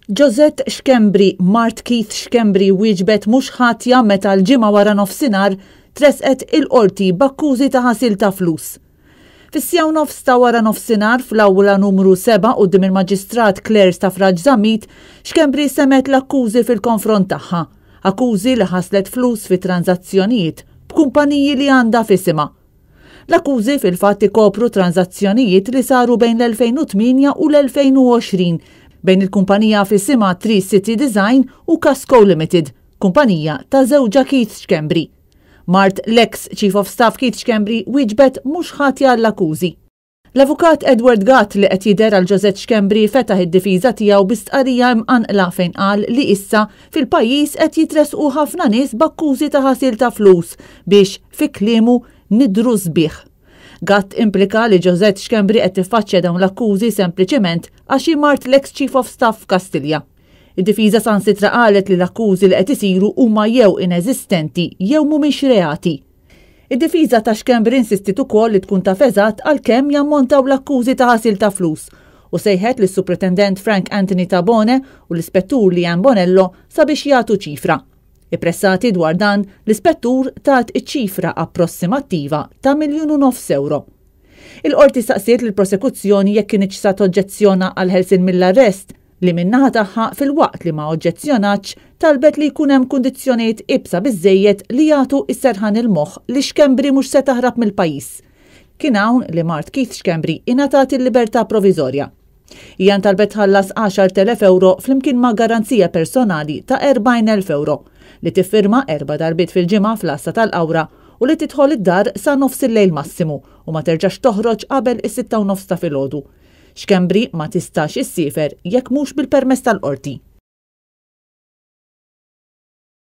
Josette Schembri, mart Keith Schembri wieġbet mhux ħatja meta l-Ġimgħa waranofsinhar tressqet il-Qorti b'akkużi ta' ħasil ta' flus. Fis-siegħa u nofs ta' waranofsinhar fl-Awla Numru 7 quddiem il-Maġistrat Claire Stafrace Zammit, Schembri semgħet l-akkużi fil-konfront tagħha, akkużi li ħaslet flus fi tranżazzjonijiet b'kumpaniji li għandha f'isimha. L-akkużi fil-fatt ikopru tranżazzjonijiet li saru bejn l-2008 u l-2020 bejn il-kumpanija f'isimha Tree City Design u Casco Limited, kumpanija ta' żewġha Keith Schembri. Mart l-eks Chief of Staff Keith Schembri wieġbet mhux ħatja għall-akkużi. L-Avukat Edward Gatt li qed jidher għal Josette Schembri fetaħ id-difiża tiegħu bi stqarrija imqanqla fejn qal li issa fil-pajjiż qed jitressqu ħafna nies b'akkużi ta' ħasil ta' flus biex, fi kliemu, nidhru sbieħ. Gatt implika li Josette Schembri qed tiffaċċja dawn l-akkużi sempliċement għax hi mart l-eks Chief of Staff f'Kastilja. Id-difiża saħansitra qalet li l-akkużi li qed isiru huma jew ineżistenti jew mhumiex reati. Id-difiża ta' Schembri insistiet ukoll li tkun taf eżatt għal kemm jammontaw l-akkużi ta' ħasil ta' flus u sejħet lis-Supretendent Frank Anthony Tabone u l-Ispettur Leanne Bonello sabiex jagħtu ċifra. Ippressati dwar dan, l-Ispettur tat iċ-ċifra approssimattiva ta' 1.5 miljun ewro. Il-Qorti staqsiet lill-Prosekuzzjoni jekk kinitx sa toġġezzjona għall-ħelsien mill-arrest, li min-naħa tagħha filwaqt li ma oġġezzjonatx talbet li jkun hemm kundizzjonijiet iebsa biżżejjed li jagħtu s-serħan il-moħħ li Schembri mhux se taħrab mill-pajjiż. Kien hawn li mart Keith Schembri ingħatat il-libertà proviżorja. Hija ntalbet tħallas 10,000 ewro flimkien ma' garanzija personali ta' 40,000 ewro, li tiffirma erba' darbiet fil-ġimgħa fl-għassa tal-Qawra u li tidħol id-dar sa nofsillejl massimu u ma terġax toħroġ qabel is-sitta u nofs ta' filgħodu. Schembri ma tistax issiefer jekk mhux bil-permess tal-Qorti.